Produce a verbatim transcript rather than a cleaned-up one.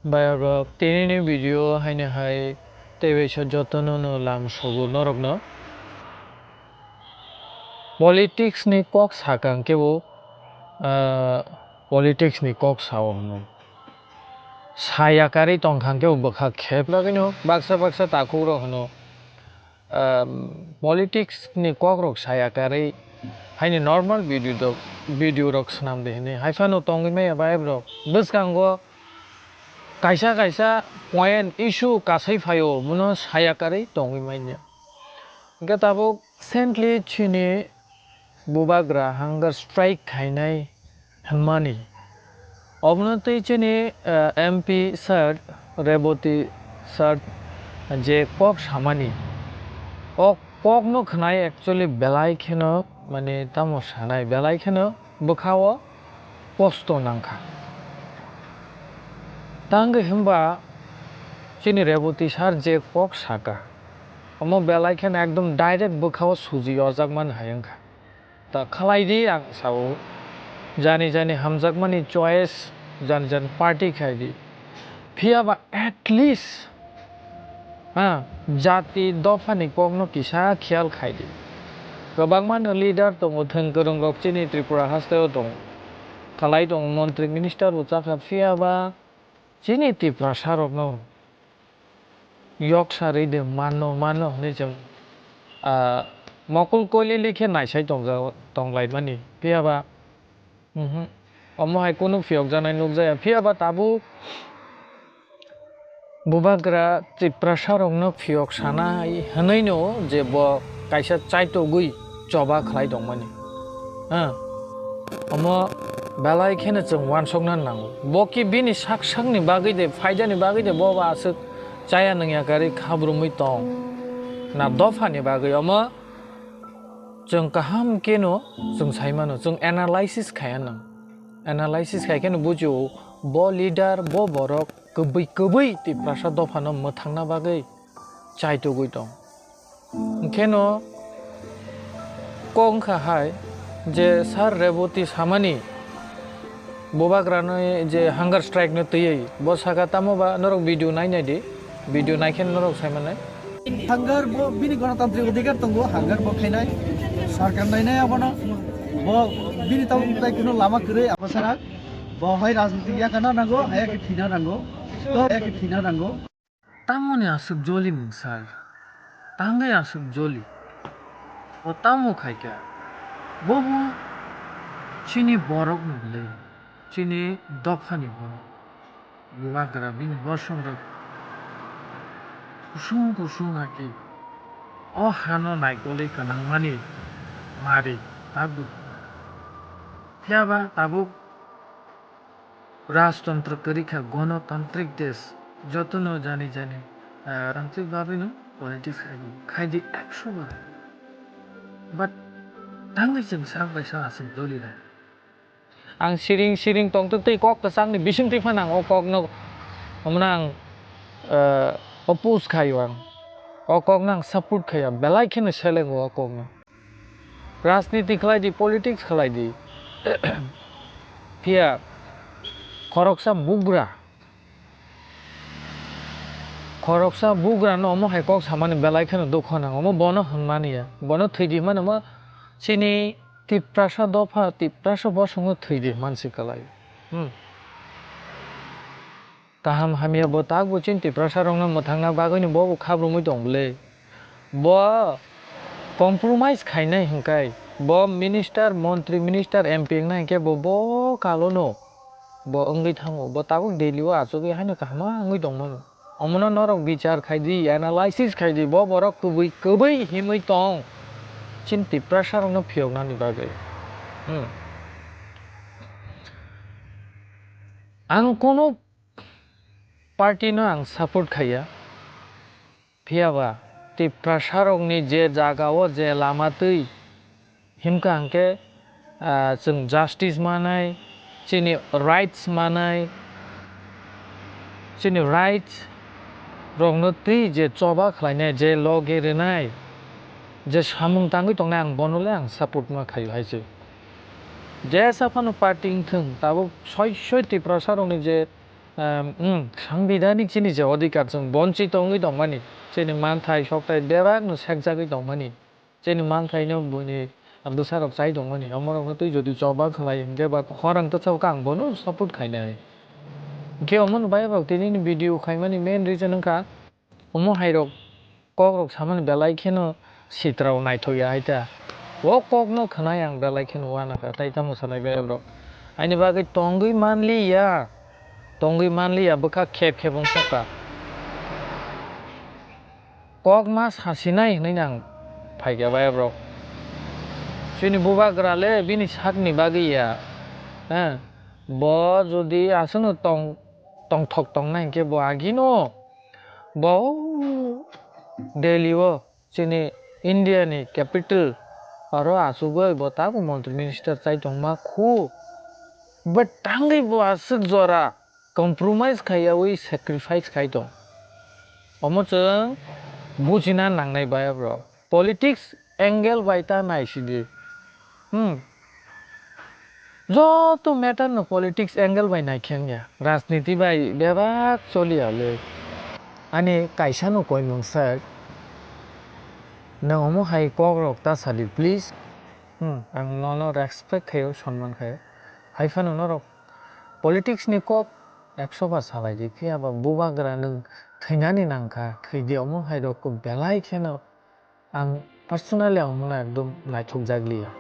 Bayar rok, tini ni video haino hai tei waisa jotono no lam sogo norok no. Politics ni kok sakang kebo, ah, politics ni kok sao hwno. Saya karwi tongkha kebo bwkha khep lagino baksa baksa takhuk rok hwno. Ehm, politics ni kok rok saya karwi haini normal video rok, video rok swnam de hinwi hai phano tongwi maya ba aborok. Bwskango kaisa kaisa point issue kasai phaio, bono saya karwi tongwi manya. Hwnkhe tabuk recently chini bubagra hunger strike khainai hwnmani. Obono twi chini, eh, M P sir, Reboti sir je kok samani, o kokno khwnai actually belai kheno, mane, tamo sanai, belai kheno bwkhao kosto nangkha. Tangwi hwnba chini Reboti sir je kok saka, omo belai kheno ekdom direct bwkhao suji ojakmani hai wngkha. Ta khlai di, ang sao, jani jani hamjakmani choice, jani jani party khai di. Phiya ba at least, ha, jati dophani kokno kisa khiyal khai di. Kwbangma no leader tongo, thwng kwrwng rok chini Tripura hasteo tongo. Khlai tongo, montri minister bo chakha, phiya ba chini Tiprasa rokno yok sarwi de mano, mano hwnwi chwng, ah, mokol koilili khe naisai tongja-, tonglaimani. Phiya ba, mhm, omo hai kunu phiyokjaknai nukjaya. Phiya ba tabuk bubagra Tiprasa rokno phiyok sanai hwnwi no je bo kaisa chaitogwi choba khlai tongmani. Ha? Omo belai kheno chwng uansukna nango. Bo ki bini sak sakni bagwi de, phaidani bagwi de bo ba aswk chaya nungya karwi khabrumwi tong. Na dophani bagwi omo chwng kaham keno chwng sai mano, chwng analysis khaiya nang. Analysis khai kheno bujio bo leader, bo borok kwbwi kwbwi Tiprasa dophano mwthangna bagwi chaitugwi tong. Hwnkhe no kok wngkha hai je Sir Reboti samani bubagrano je hunger strike no twiwi bo saka tamo ba norok video nai nai di, video nai khe norok sai manai. Hunger bo bini gonotantrik odhikar tongo, hunger bo khainai, sarkar nainai abono, bo bini tamo tai kuno lama kwrwi abo sana, bo hai rajniti yakana nango, ayakhe thina nango, to ayakhe thina nango. Tamoni aswk joli mungsal, tangwi aswk joli. Bo tamo khaikha? Bobo chini borokni le, chini dophani borok. Bubagra bini bosongrok kusung kusung haki o hano naikolwi kwnangmani mari tabuk. Phiyaba tabuk Rajtantro kwrwi kha, gonotantrik desh, jotono jani jani, ah, rangchak bagwino politics khai di, khai di ekso bar. But tangwi chwng sak bai sak aswk doli rw. Ang siring siring tongtwk twi kok kwchangni bisingtwi phano ang o kokno, omono ang, ah, oppose khaio ang. O kokno ang support khaiya, belai kheno selengo o kokno. Rajniti khlai di, politics khlai di. Phiya khoroksa bugra, khoroksa bugrano omo hai kok samani belai kheno dukho nango. Omo bono hwnmani ya. Bono thwi di hwnmano omo chini Tiprasa dopha, Tiprasa bosongno thwi di hwnsi kwlai. Hmm. Kaham hamya bo tak bo chini Tiprasa rokno mwthangna bagwino bo bo khabrumwi tong bwle. Bo compromise khainai hwnkhe bo minister, montri minister, M P wngnai hwnkhe bo, bo kalono bo wngwi thango. Bo tabuk Delhi o achugwi haino kaham wngwi tongmano. Omono norok bichar khai di, analysis khai di, bo borok kwbwi, kwbwi himwi tong chini Tiprasa rokno phiyoknani bagwi. Hmm. Ang kono party no ang support khaiya. Phiya ba Tiprasa rokni je jaga o je lama twi himkha hwnkhe, ah, chwng justice manai, chini rights manai, chini rights rokno twi je choba khlainai, je loge rwnai, je samung tangwi tongnai, ang bono le ang support ma khaio hai se. Jesa phano party wngthwng, tabuk soi soi Tiprasa rokni je Em, mm, sangbidhanik chini je odhikar chwng bonchito wngwi tongmani, chini manthai sokthai bebakno sekjagwi tongmani, chini manthaino buini bwsarok chai tongmani, omorokno twi jodi choba khlai hwnkhe ba khorang twchao khe ang bono support khainai. Hwnkhe omono bayabrok tinini video khaimani main reason wngkha, omo hairok kokrok samani belai kheno sitrao naithok ya hai ta. O kokno khwnai ang belai kheno uanakha, tai tamo sanai bayabrok. Aini bagwi tongwi manliya, tongwi manliya bwkha khep khep wngsokha. Kok ma sasinai hwnwi ang phaikha bayabrok. Chini bubagra le bini sakni bagwi ya. Ha? Bo jodi aswkno tong, tongthok tongnai hwnkhe bo agino bo Delhi o chini India ni capital aro achugwi bo tabuk montri minister chai tongma khu. But tangwi bo aswk jora compromise khaiyawi sacrifice khai tong. Omo chwng bujina nangnai bayabrok. Politics angle bai ta naisidi. Hmm. Joto matter no politics angle bai naikhe wngya. Rajniti bai bebak choliya le. Ani kaisa no koimung sak. Nang omo hai kok rok ta sadi, please. Hmm, ang nono respect khaio, sonman khaio. Hai phano norok politics ni kok ekso bar salai di, phiya ba bubagra nwng thwinani nangkha, thwidi omo hai rok belai kheno ang personally omono ekdom naithok jak liya.